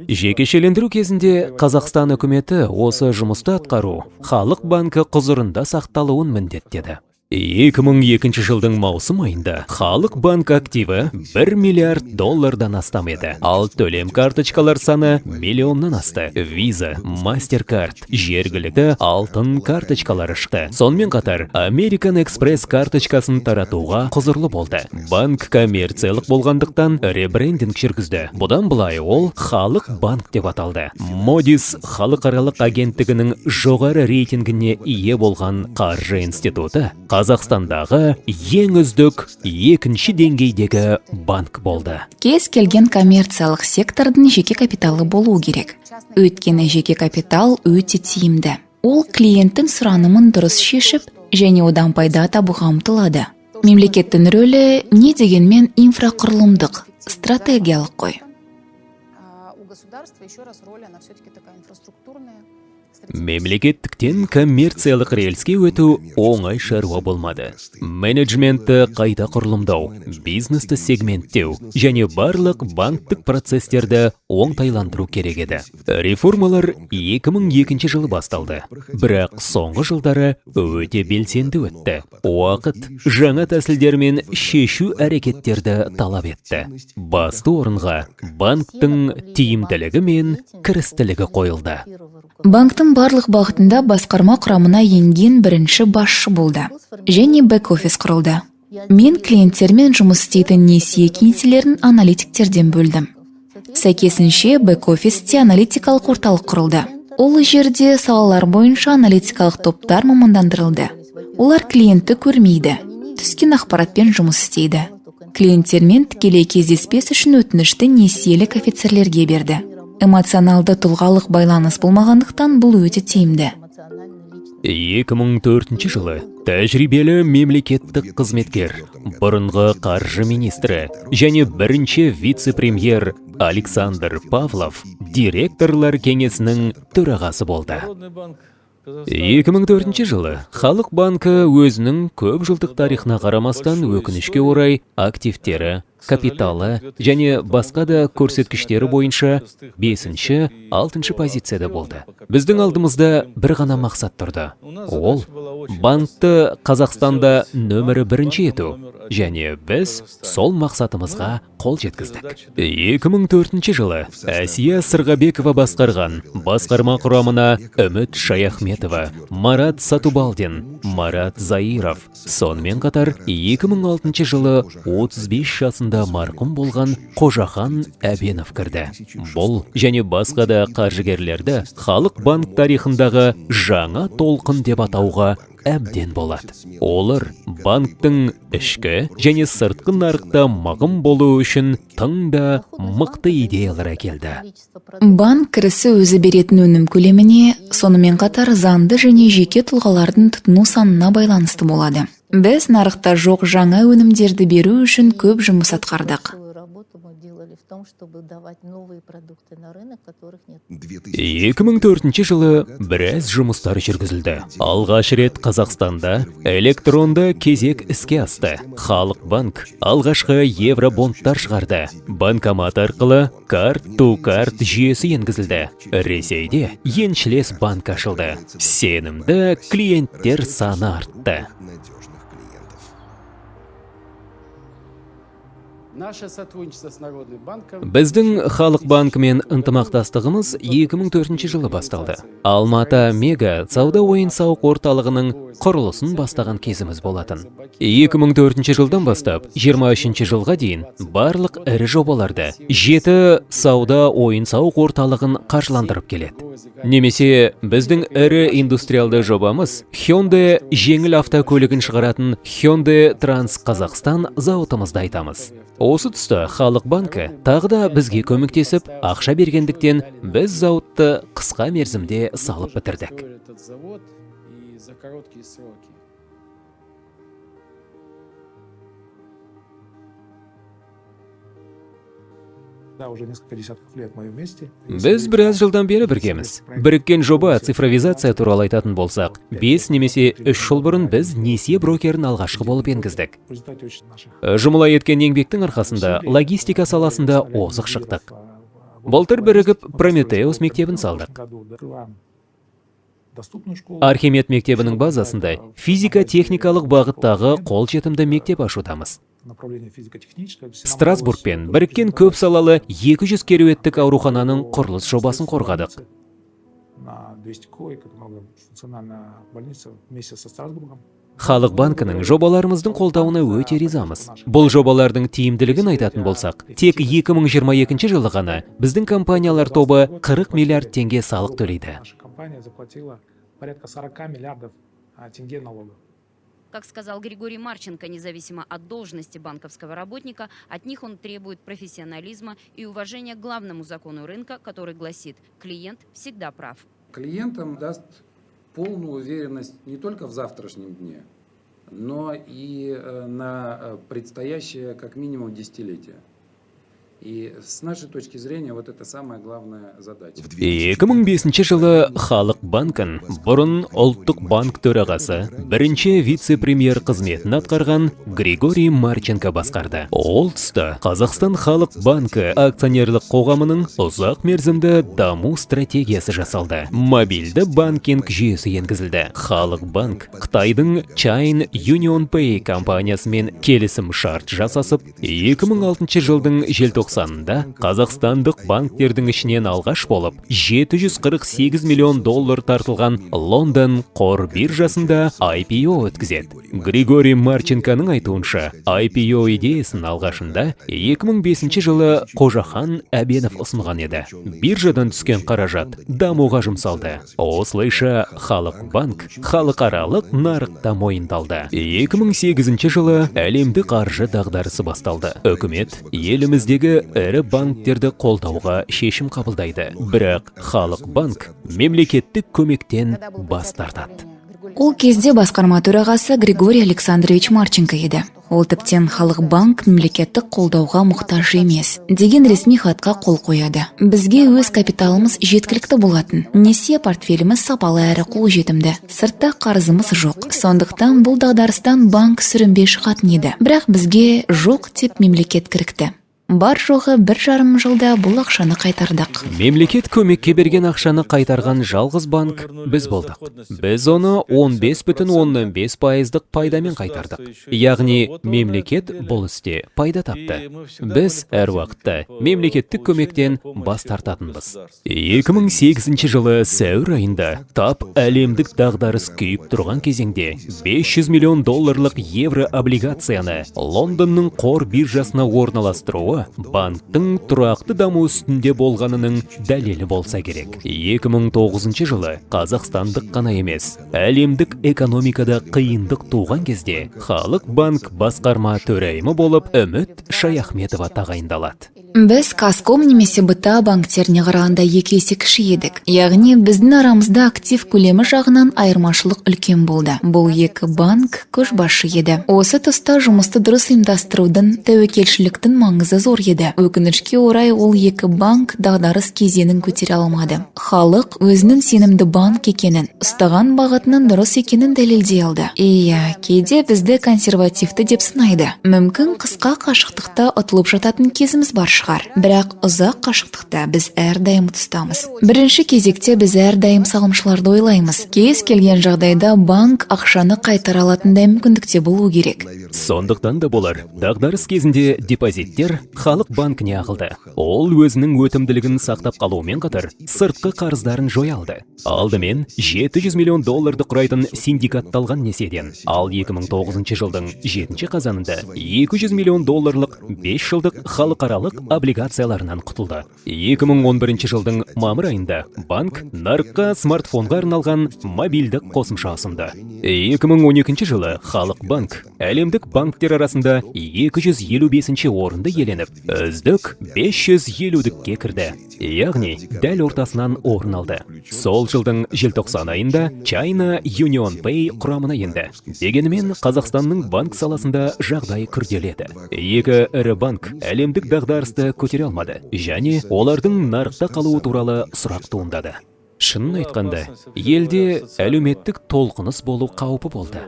Жекешелендіру кезінде Қазақстан үкіметі осы жұмысты атқару Халық банкі құзырында сақталуын міндеттеді. 2002 жылдың маусым айында Халық банк активі 1 миллиард доллардан астам еді. Ал төлем карточкалар саны миллионнан асты. Visa, MasterCard, жергілікті алтын карточкалары шықты. Сонымен қатар, American Express карточкасын таратуға құзырлы болды. Банк коммерциялық болғандықтан ребрендинг жүргізді. Бұдан былай ол Халық банк деп аталды. Moody's халықаралық агенттігінің жоғары рейтингіне ие болған қаржы институты Қазақстандағы ең үздік екінші деңгейдегі банк болды. Кез келген коммерциялық сектордың жеке капиталы болуы керек. Өйткені жеке капитал өте тиімді. Ол клиенттің сұранымын дұрыс шешіп және одан пайда табуға ұмтылады. Мемлекеттің рөлі не дегенмен инфрақұрылымдық, стратегиялық қой. А у государства, еще раз, роль, она все-таки такая инфраструктурная. Мемлекеттіктен коммерциялық рельске өту оңай шаруа болмады. Менеджментті қайта құрылымдау, бизнесті сегменттеу және барлық банктік процестерді оңтайландыру керек еді. Реформалар 2002 жылы басталды, бірақ соңғы жылдары өте белсенді өтті. Уақыт жаңа тәсілдер мен шешу әрекеттерді талап етті. Басты орынға банктің тиімділігі мен кірістілігі қойылды. Банктың барлық бағытында басқарма құрамына енген бірінші басшы болды және бэк-офис құрылды. Мен клиенттермен жұмыс істейтін несие кеңселерін аналитиктерден бөлдім. Сәйкесінше, бэк-офисте аналитикалық орталық құрылды. Ол жерде салалар бойынша аналитикалық топтар мамандандырылды. Олар клиентті көрмейді, түскен ақпаратпен жұмыс істейді. Клиенттермен тікелей кездеспес үшін өтінішті несиелік офицерлерге берді. Эмоционалды тұлғалық байланыс болмағандықтан, бұл өте тиімді. 2004 жылы тәжірибелі мемлекеттік қызметкер, бұрынғы қаржы министрі және бірінші вице-премьер Александр Павлов директорлар кеңесінің төрағасы болды. Народный банк 2004 жылы Халық банкі өзінің көп жылдық тарихына қарамастан, өкінішке орай, активтері, капиталы және басқа да көрсеткіштері бойынша бесінші, алтыншы позицияда болды. Біздің алдымызда бір ғана мақсат тұрды. Ол банкті Қазақстанда нөмірі бірінші ету, және біз сол мақсатымызға қол жеткіздік. 2004 жылы Әсия Сырғабекова басқарған басқарма құрамына Үміт Шаяхметова, Марат Сатубалдин, Марат Заиров, сонымен қатар 2006 жылы 35 жасында марқұм болған Қожахан Әбенов кірді. Бұл және басқа да қаржыгерлерді Халық банк тарихындағы жаңа толқын деп атауға әбден болады. Олар банктың ішкі және сыртқы нарықта мығым болуы үшін тың да мықты идеялар әкелді. Банк кірісі өзі беретін өнім көлеміне, сонымен қатар заңды және жеке тұлғалардың тұтыну санына байланысты болады. Біз нарықта жоқ жаңа өнімдерді беру үшін көп жұмыс атқардық. Работу мы делали в том, чтобы давать новые продукты на рынок, которых нет. 2004 жылы біраз жұмыстар жүргізілді. Алғаш рет Қазақстанда электронды кезек іске асты. Халық банк алғашқы евробондтар шығарды. Банкомат арқылы card-to-card жүйесі енгізілді. Ресейде еншілес банк ашылды. Сенімді клиенттер саны артты. Надежных клиентов. Наше сотрудничество с Народным банком Біздің Халық банкімен ынтымақтастығымыз 2004 жылы басталды. Алматы Мега сауда ойын сауық орталығының құрылысын бастаған кезіміз болатын. 2004 жылдан бастап 23 жылға дейін барлық ірі жобаларды, жеті сауда ойын сауық орталығын қаржыландырып келеді. Немесе біздің ірі индустриалды жобамыз, Hyundai жеңіл автокөлігін шығаратын Hyundai Trans Қазақстан зауытымызды айтамыз. Осы тұста Халық банкі тағы да бізге көмектесіп, ақша бергендіктен, біз зауытты қысқа мерзімде салып бітірдік. Строили этот завод и за короткие сроки. Да, уже несколько десятков лет мы вместе. Біз біраз жылдан бері біргеміз. Біріккен жоба, цифровизация туралы айтатын болсақ, 5 немесе 3 жыл бұрын біз несие брокерін алғашқы болып енгіздік. В результате очень наших Жұмыла еткен еңбектің арқасында логистика саласында озық шықтық. Былтыр бірігіп Прометеус мектебін салдық. Году, да, открываем Доступную школу. Архимед мектебінің базасында физика-техникалық бағыттағы қолжетімді мектеп ашудамыз. Направление физико-техническое. Страсбургпен біріккен көп салалы 200 кереуеттік аурухананың құрылыс жобасын қорғадық. На 200 коек, это многофункциональная больница вместе со Страсбургом. Халық банкінің жобаларымыздың қолдауына өте ризамыз. Бұл жобалардың тиімділігін айтатын болсақ, тек 2022 жылы ғана біздің компаниялар тобы 40 миллиард теңге салық төлейді. Наша компания заплатила порядка 40 миллиардов тенге налогов. Как сказал Григорий Марченко, независимо от должности банковского работника, от них он требует профессионализма и уважения к главному закону рынка, который гласит: клиент всегда прав. Клиентам даст полную уверенность не только в завтрашнем дне, но и на предстоящее как минимум десятилетие. И с нашей точки зрения вот это самая главная задача. 2005 жылы Халық банкін бұрын Ұлттық банк төрағасы, бірінші вице-премьер қызметін атқарған Григорий Марченко басқарды. Ол тұста Қазақстан Халық банкі акционерлік қоғамының ұзақ мерзімді даму стратегиясы жасалды. Мобильді банкинг жүйесі енгізілді. Халық банк Қытайдың China Union Pay компаниясымен келісім шарт жасасып, 2006 жылдың желтоқсанында қазақстандық банктердің ішінен алғаш болып 748 миллион доллар тартылған Лондон қор биржасында IPO өткізеді. Григорий Марченконың айтуынша, IPO идеясын алғашында 2005 жылы Қожахан Әбенов ұсынған еді. Биржадан түскен қаражат дамуға жұмсалды. Осылайша Халық банк халықаралық нарықта мойындалды. 2008 жылы әлемдік қаржы дағдарысы басталды. Үкімет еліміздегі ірі банктерді қолдауға шешім қабылдайды. Бірақ Халық банк мемлекеттік көмектен бас тартады. Ол кезде басқарма төрағасы Григорий Александрович Марченко еді. Ол тіптен «Халық банк мемлекеттік қолдауға мұқтаж емес» деген ресми хатқа қол қояды. Бізге өз капиталымыз жеткілікті болатын. Несие портфеліміз сапалы әрі қолжетімді. Сыртта қарызымыз жоқ. Сондықтан бұл дағдарыстан банк сүрінбей шығатын еді. Бірақ бізге жоқ деп мемлекет кірікті. Бар жоғы 1,5 жылда бұл ақшаны қайтардық. Мемлекет көмекке берген ақшаны қайтарған жалғыз банк біз болдық. Біз оны 15,5 пайыздық пайдамен қайтардық. Яғни мемлекет бұл істе пайда тапты. Біз әр уақытта мемлекеттік көмектен бас тартатынбыз. 2008 жылы сәуір айында, тап әлемдік дағдарыс күйіп тұрған кезеңде, 500 миллион долларлық евро облигацияны Лондонның қор биржасына орналастыруы банктың тұрақты даму үстінде болғанының дәлелі болса керек. 2009 жылы қазақстандық қана емес, әлемдік экономикада қиындық туған кезде Халық банк басқарма төрайымы болып Үміт Шаяхметова тағайындалады. Біз Казком немесе БТА банктеріне қарағанда екі есе кіші едік. Яғни біздің арамызда актив көлемі жағынан айырмашылық үлкен болды. Бұл екі банк көшбасшы еді. Осы тұста жұмысты дұрыс ұйымдастырудың, тәуекелшіліктің маңызы зор еді. Өкінішке орай, ол екі банк дағдарыс кезеңін көтере алмады. Халық өзінің сенімді банк екенін, ұстаған бағытының дұрыс екенін дәлелдей алды. Иә, кейде бізді консервативті деп сынайды. Мүмкін, қысқа қашықтықта ұтылып жататын кезіміз бар шығар. Бірақ ұзақ қашықтықта біз әрдайым ұтыстамыз. Бірінші кезекте біз әрдайым салымшыларды ойлаймыз. Кез келген жағдайда банк ақшаны қайтара алатындай мүмкіндікте болу керек. Сондықтан да болар, дағдарыс кезінде депозиттер Халық банкіне ағылды. Ол өзінің өтімділігін сақтап қалумен қатар, сыртқы қарыздарын жоя алды. Алдымен 700 миллион долларды құрайтын синдикатталған несиеден, ал 2009 жылдың 7 қазанында 200 миллион долларлық 5 жылдық халықаралық облигацияларынан құтылды. 2011 жылдың мамыр айында банк нарыққа смартфонға арналған мобильдік қосымша ұсынды. 2012 жылы Халық банк әлемдік банктер арасында 255 орынды иеленіп, үздік 550-дікке кірді. Яғни дәл ортасынан орын алды. Сол жылдың желтоқсан айында China Union Pay құрамына енді. Дегенімен Қазақстанның банк саласында жағдай күрделі еді. Екі ірі банк әлемдік дағдарысты көтере алмады және олардың нарықта қалуы туралы сұрақ туындады. Шынын айтқанда, елде әлеуметтік толқыныс болу қаупі болды.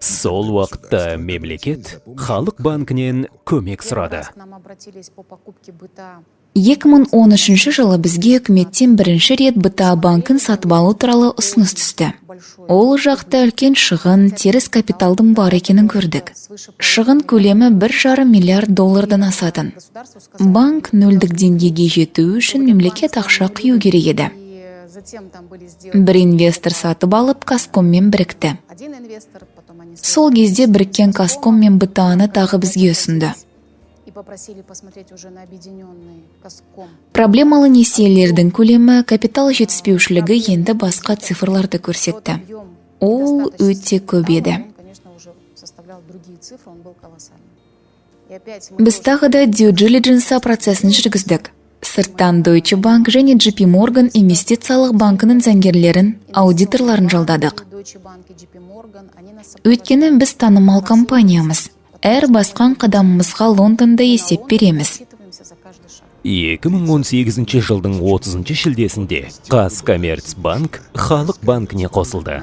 Сол уақытта мемлекет Халық банкінен көмек сұрады. К нам обратились по покупке БТА. 2013 жылы бізге үкіметтен бірінші рет БТА банкін сатып алу туралы ұсыныс түсті. Ол жақта үлкен шығын, теріс капиталдың бар екенін көрдік. Шығын көлемі 1,5 миллиард доллардан асатын. Банк нөлдік деңгейге жету үшін мемлекет ақша құю керек еді. Бір инвестор сатып алып, Казкоммен бірікті. Сол кезде біріккен Казком мен БТА-ны тағы бізге ұсынды. Попросили посмотреть уже на объединенный Казком. Проблемалы несиелердің көлемі, капитал жетіспеушілігі енді басқа цифрларды көрсетті. Ол өте көп еді. Конечно, уже составлял другие цифры, он был колоссальный. И опять мы Біз тағы да due diligence процесін жүргіздік. Сырттан Deutsche Bank және JP Morgan инвестициялық банкінің заңгерлерін, аудиторларын жалдадық. Deutsche Bank и JP Morgan, они нас Өйткені біз танымал компаниямыз. Әр басқан қадамымызға Лондонда есеп береміз. отчитываемся за каждый шаг. 2018 жылдың 30 шілдесінде Қазкоммерцбанк Халық банкіне қосылды.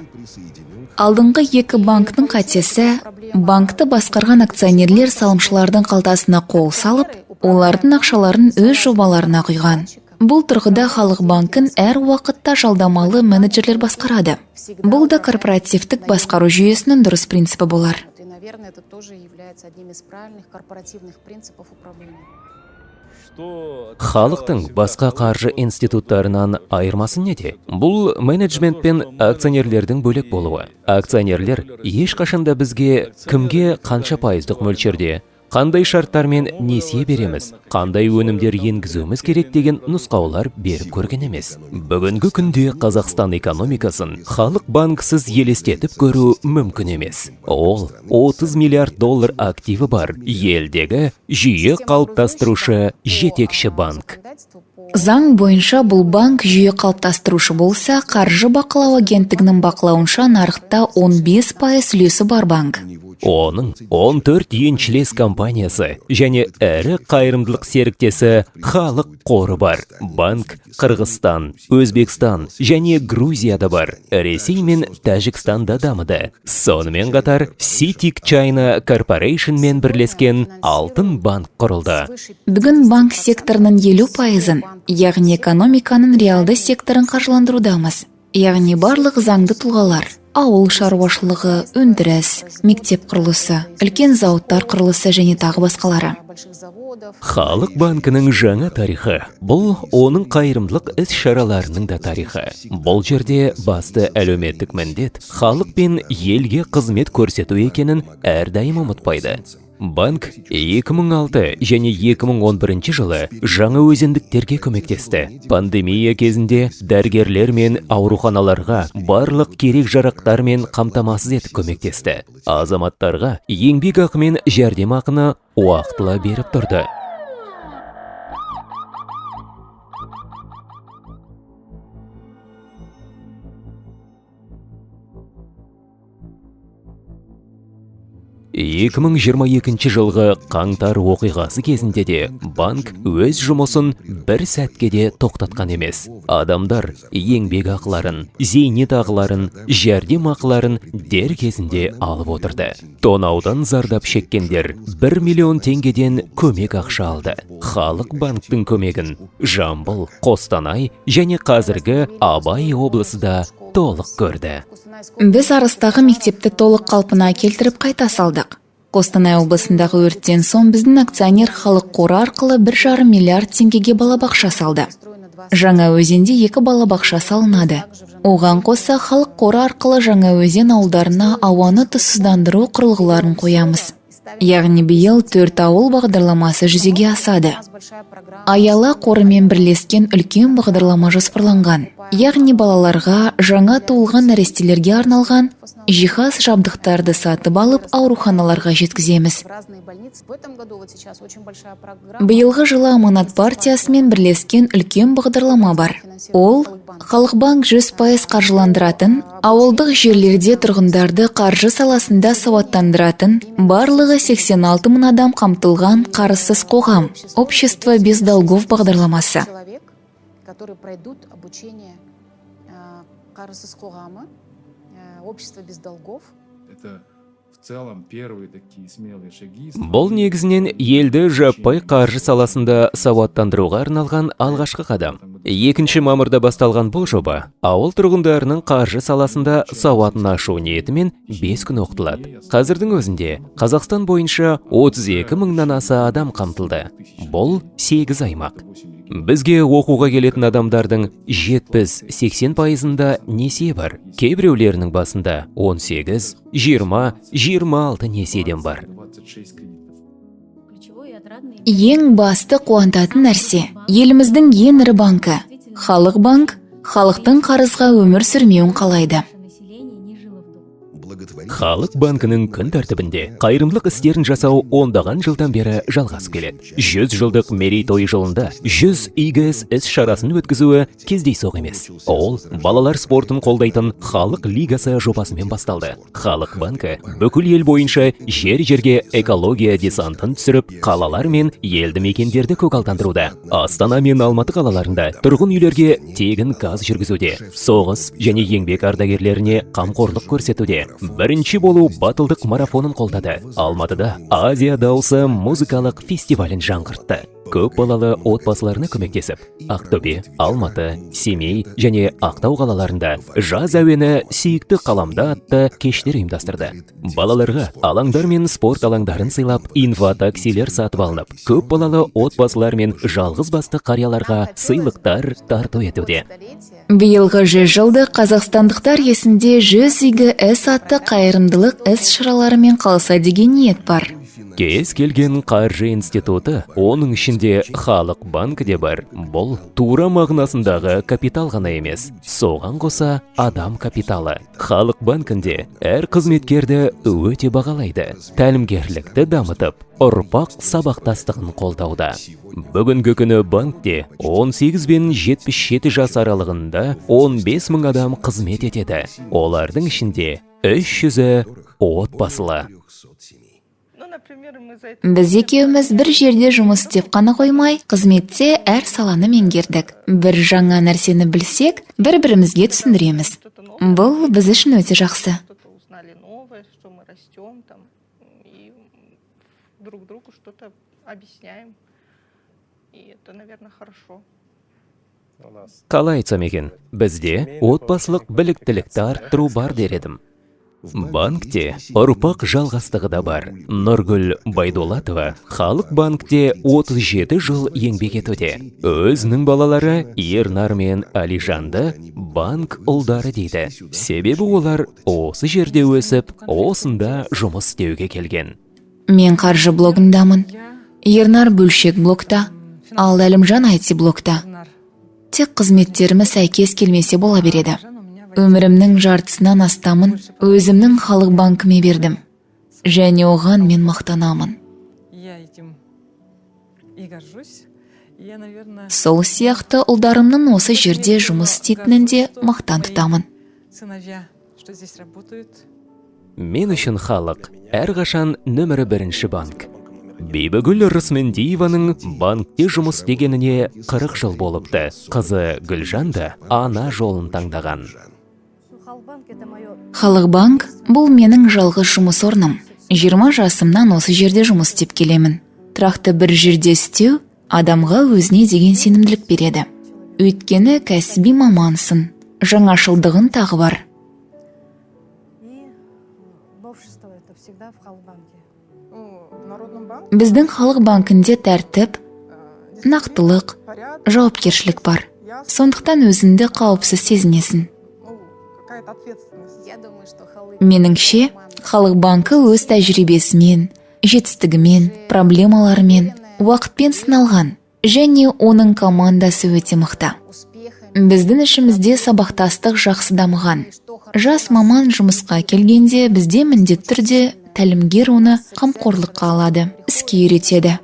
Алдыңғы екі банктің қатесі банкті басқарған акционерлер салымшылардың қалтасына қол салып, олардың ақшаларын өз жобаларына құйған. Бұл тұрғыда Халық банкін әр уақытта жалдамалы менеджерлер басқарады. Бұл да корпоративтік басқару жүйесінің дұрыс принципі болар. И, наверное, это тоже является одним из правильных корпоративных принципов управления. Халықтың басқа қаржы институттарынан айырмасы неде? Бұл менеджмент пен акционерлердің бөлек болуы. Акционерлер ешқашанда бізге кімге қанша пайыздық мөлшерде, қандай шарттармен несие береміз, қандай өнімдер енгізуіміз керек деген нұсқаулар беріп көрген емес. Бүгінгі күнде Қазақстан экономикасын Халық банксіз елестетіп көру мүмкін емес. Ол 30 миллиард доллар активі бар елдегі жүйе қалыптастырушы жетекші банк. Заң бойынша бұл банк жүйе қалыптастырушы болса, қаржы бақылау агенттігінің бақылауынша нарықта 15% үлесі бар банк. Оның 14 еншілес компаниясы және ірі қайырымдылық серіктесі Халық қоры бар. Банк Қырғызстан, Өзбекстан және Грузияда бар. Ресей мен Тәжікстанда дамыды. Сонымен қатар CITIC China Corporation-мен бірлескен Алтын банк құрылды. Бүгін банк секторының 50%-ын, яғни экономиканың реалды секторын қаржыландырудамыз. Яғни барлық заңды тұлғалар, ауыл шаруашылығы, өндіріс, мектеп құрылысы, үлкен зауыттар құрылысы және тағы басқалары. Халық банкінің жаңа тарихы. Бұл оның қайырымдылық іс-шараларының да тарихы. Бұл жерде басты әлеуметтік міндет халық пен елге қызмет көрсету екенін әрдайым ұмытпайды. Банк 2006 және 2011 жылы жаңа өзендіктерге көмектесті. Пандемия кезінде дәрігерлер мен ауруханаларға барлық керек жарақтармен қамтамасыз етіп көмектесті. Азаматтарға еңбек ақы мен жәрдемақыны уақытылы беріп тұрды. 2022 жылғы қаңтар оқиғасы кезінде де банк өз жұмысын бір сәтке де тоқтатқан емес. Адамдар еңбек ақыларын, зейнет ақыларын, жәрдем ақыларын дер кезінде алып отырды. Тонаудан зардап шеккендер 1 миллион теңгеден көмек ақша алды. Халық банктің көмегін Жамбыл, Қостанай және қазіргі Абай облысы да толық көрді. Біз Арыстағы мектепті толық қалпына келтіріп қайта салдық. Қостанай облысындағы өрттен соң біздің акционер Халық қоры арқылы 1,5 миллиард теңгеге балабақша салды. Жаңа өзенде 2 балабақша салынады. Оған қоса Халық қоры арқылы Жаңа өзен ауылдарына ауаны тұзсыздандыру құрылғыларын қоямыз. Яғни биыл 4 ауыл бағдарламасы жүзеге асады. Аяла қорымен бірлескен үлкен бағдарлама жоспарланған. Яғни балаларға, жаңа туылған нәрестелерге арналған жиһаз жабдықтарды сатып алып ауруханаларға жеткіземіз. Биылғы жылы Аманат партиясымен бірлескен үлкен бағдарлама бар. Ол Халық банк 100% қаржыландыратын, ауылдық жерлерде тұрғындарды қаржы саласында сауаттандыратын, барлығы 86 мың адам қамтылған қарызсыз қоғам, общество без долгов бағдарламасы. Которые пройдут обучение қарызсыз қоғамы, общество без долгов. Целом первые такие смелые шаги. Бұл негізінен елді жаппай қаржы саласында сауаттандыруға арналған алғашқы қадам. 2 мамырда басталған бұл жоба ауыл тұрғындарының қаржы саласында сауатын ашу ниетімен 5 күн оқытылады. Қазірдің өзінде Қазақстан бойынша 32 мыңнан аса адам қамтылды. Бұл 8 аймақ. Бізге оқуға келетін адамдардың 70-80 пайызында несие бар. Кейбіреулерінің басында 18, 20, 26 несиеден бар. 26 кредитов. Ең басты қуантатын нәрсе: еліміздің ең ірі банкі Халық банк халықтың қарызға өмір сүрмеуін қалайды. Халық банкінің күн тәртібінде қайырымдылық істерін жасау ондаған жылдан бері жалғасып келеді. 100 жылдық мерейтойы жылында 100 игі іс шарасын өткізуі кездейсоқ емес. Ол балалар спортын қолдайтын «Халық лигасы» жобасымен басталды. Халық банкі бүкіл ел бойынша жер-жерге экология десантын түсіріп, қалалар мен елді мекендерді көгалдандыруда. Астана мен Алматы қалаларында тұрғын үйлерге тегін газ жүргізуде. Соғыс және еңбек ардагерлеріне қамқорлық көрсетуде. «Бірінші болу» батылдық марафонын қолдады. Алматыда «Азия дауысы» музыкалық фестивалін жаңғыртты. Көп балалы отбасыларына көмектесіп, Ақтөбе, Алматы, Семей және Ақтау қалаларында «Жаз әуені сүйікті қаламда» атты кештер ұйымдастырды. Балаларға алаңдар мен спорт алаңдарын сыйлап, инватаксилер сатып алынып, көп балалы отбасылар мен жалғыз басты қарияларға сыйлықтар тарту етуде. Биылғы 100 жылды қазақстандықтар есінде «100 игі іс» атты қайырымдылық іс шараларымен қалса деген ниет бар. Кез келген қаржы институты, оның ішінде Халық банкі де бар, бұл тура мағынасындағы капитал ғана емес, соған қоса адам капиталы. Халық банкінде әр қызметкерді өте бағалайды, тәлімгерлікті дамытып, ұрпақ сабақтастығын қолдауда. Бүгінгі күні банкте 18 бен 77 жас аралығында 15 мың адам қызмет етеді. Олардың ішінде 300-і отбасылы. Біз екеуміз бір жерде жұмыс істеп қана қоймай, қызметте әр саланы меңгердік. Бір жаңа нәрсені білсек, бір бірімізге түсіндіреміз. Бұл біз үшін өте жақсы. Узнали новое, что мы растем там и друг другу что-то объясняем. И это, наверное, хорошо. Қалай айтсам екен, бізде отбасылық біліктілікті арттыру бар дер едім. Банкте ұрпақ жалғастығы да бар. Нұргүл Байдулатова Халық банкте 37 жыл еңбек етуде. Өзінің балалары Ернар мен Алижанды банк ұлдары дейді. Себебі олар осы жерде өсіп, осында жұмыс істеуге келген. Мен қаржы блогындамын, Ернар бөлшек блокта, ал Әлімжан IT блокта. Тек қызметтеріміз сәйкес келмесе бола береді. Өмірімнің жартысынан астамын өзімнің Халық банкіме бердім және оған мен мақтанамын. Я этим и горжусь. Я, наверное, Сол сияқты ұлдарымның осы жерде жұмыс істейтінін де мақтан тұтамын. Сыновья, что здесь работают. Мен үшін Халық әрқашан нөмірі бірінші банк. Бибігүл Рысмендиеваның банкте жұмыс істегеніне 40 жыл болыпты. Қызы Гүлжан да ана жолын таңдаған. Халық банк — бұл менің жалғыз жұмыс орным. 20 жасымнан осы жерде жұмыс істеп келемін. Тұрақты бір жерде істеу адамға өзіне деген сенімділік береді, өйткені кәсіби мамансың, жаңашылдығың тағы бар. И новшество — это всегда в Халык банке. Ну, в Народном банке Біздің Халық банкінде тәртіп, нақтылық, жауапкершілік бар, сондықтан өзіңді қауіпсіз сезінесің. Ну, какая-то ответственность. Я думаю, что Халық Меніңше, Халық банкі өз тәжірибесімен, жетістігімен, проблемаларымен, уақытпен сыналған және оның командасы өте мықты. Біздің ішімізде сабақтастық жақсы дамыған. Жас маман жұмысқа келгенде, бізде міндетті түрде тәлімгер оны қамқорлыққа алады, іске үйретеді.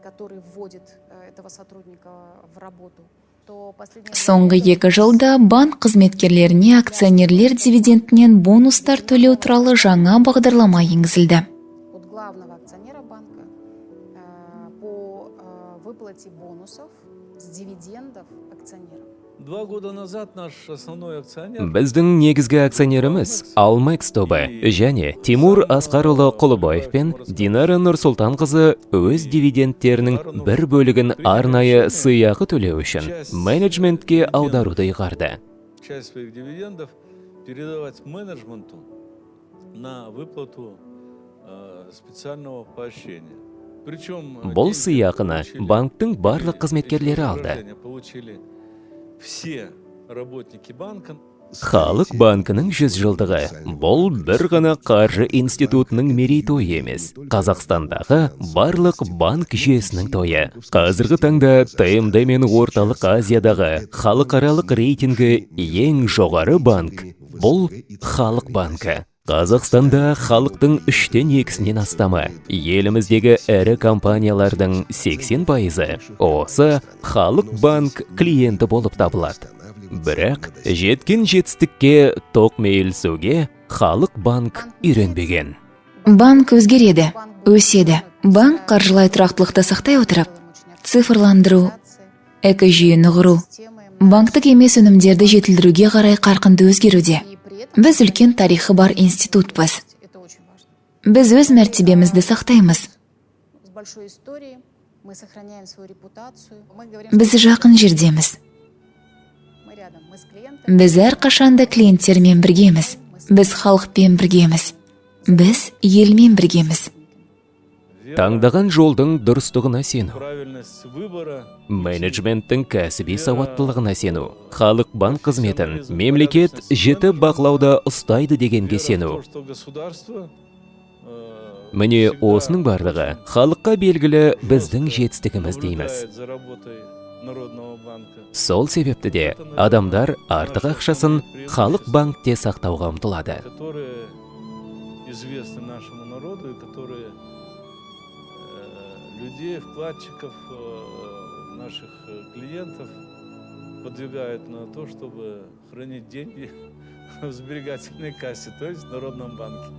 Который вводит этого сотрудника в работу, то последние Соңғы 2 жылда банк қызметкерлеріне акционерлер дивидендінен бонустар төлеу туралы жаңа бағдарлама енгізілді. От главного акционера банка по выплате бонусов с дивидендов акционерам. 2 года назад наш основной акционер Біздің негізгі акционеріміз Алмекс тобы және Тимур Асқарұлы Құлыбаев пен Динара Нұрсұлтанқызы өз дивидендтерінің бір бөлігін арнайы сыйақы төлеу үшін менеджментке аударуды ұйғарды. Часть своих дивидендов передавать менеджменту на выплату специального поощрения. Причем Бұл сыйақыны банктің барлық қызметкерлері алды. Получили все работники банка. Халық банкінің 100 жылдығы бұл бір ғана қаржы институтының мерейтойы емес, Қазақстандағы барлық банк жүйесінің тойы. Қазіргі таңда ТМД мен Орталық Азиядағы халықаралық рейтингі ең жоғары банк бұл Халық банкі. Қазақстанда халықтың үштен екісінен астамы, еліміздегі ірі компаниялардың 80%-ы осы Халық банк клиенті болып табылады. Бірақ жеткен жетістікке тоқмейілсуге Халық банк үйренбеген. Банк өзгереді, өседі. Банк қаржылай тұрақтылықты сақтай отырып, цифрландыру, экожүйені құру, банктік емес өнімдерді жетілдіруге қарай қарқынды өзгеруде. Біз үлкен тарихы бар институтпыз. Біз өз мәртебемізді сақтаймыз. С большой историей, мы сохраняем свою репутацию. Мы говорим, Біз жақын жердеміз. Мы рядом, мы с клиентами. Біз әрқашанда клиенттермен біргеміз. Біз халықпен біргеміз. Біз елмен біргеміз. Таңдаған жолдың дұрыстығына сену, Правильность выбора. Менеджменттің кәсіби сауаттылығына сену, Халық банк қызметін мемлекет жеті бақылауда ұстайды дегенге сену. То, что государство Міне, осының барлығы халыққа белгілі біздің жетістігіміз дейміз. Наблюдает за работой Народного банка. Сол себепті де адамдар артық ақшасын Халық банкте сақтауға ұмтылады. Которые известны нашему народу и которые людей, вкладчиков, наших клиентов подвигают на то, чтобы хранить деньги в сберегательной кассе, то есть в Народном банке.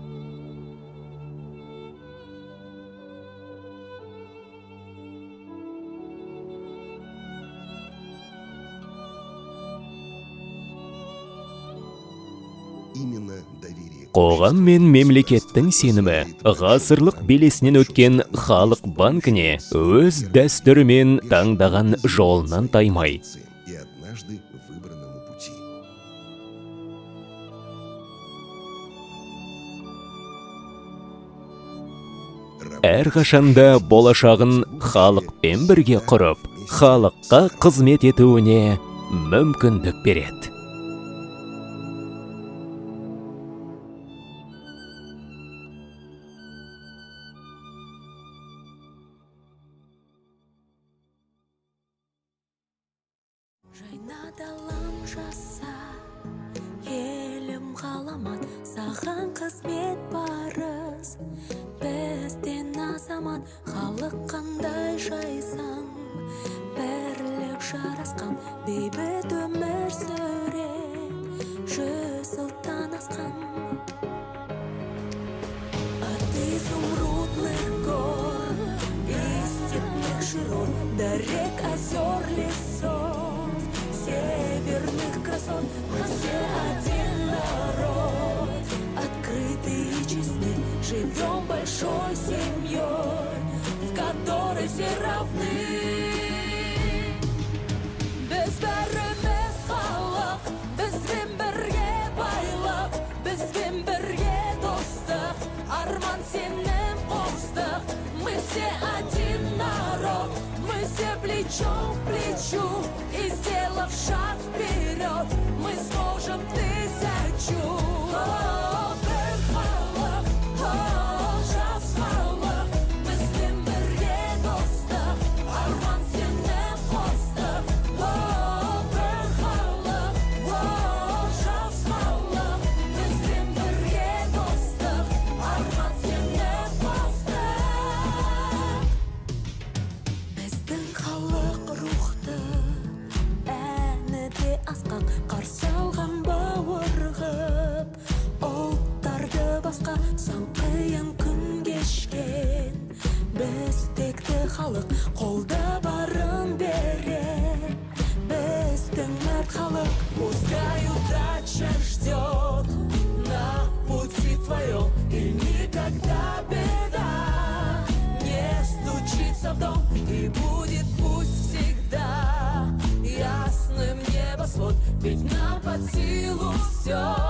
Именно доверие Қоғам мен мемлекеттің сенімі ғасырлық белесінен өткен Халық банкіне өз дәстүрімен таңдаған жолынан таймай, и однажды выбранному пути. Әрқашанда болашағын халықпен бірге құрып, халыққа қызмет етуіне мүмкіндік береді. Жайна, далам, жаса, елім, ғаламат, саған қызмет парыз бізден, азамат халық. Қандай жайсаң, бірлік жарасқан, бейбіт өмір сүрек 100 ұлттан асқан. От изумрудных гор и степных широт до рек, озер, лесов, северных красот, мы все один народ, открыты и честны, живем большой семьей, в которой все равны. Біз бәріміз халық, бізбен бірге байлық, бізбен бірге достық, арман, сенім қостық. Мы все один народ, мы все плечом к плечу, и, сделав шаг вперед, мы сможем тысячу. О, бір халық, о, жас халық, бізбен бірге достық, арман, сенім қостық. О, бір халық, о, жас халық, бізбен бірге достық, арман, сенім қостық. Біздің халық рухты, әні де все.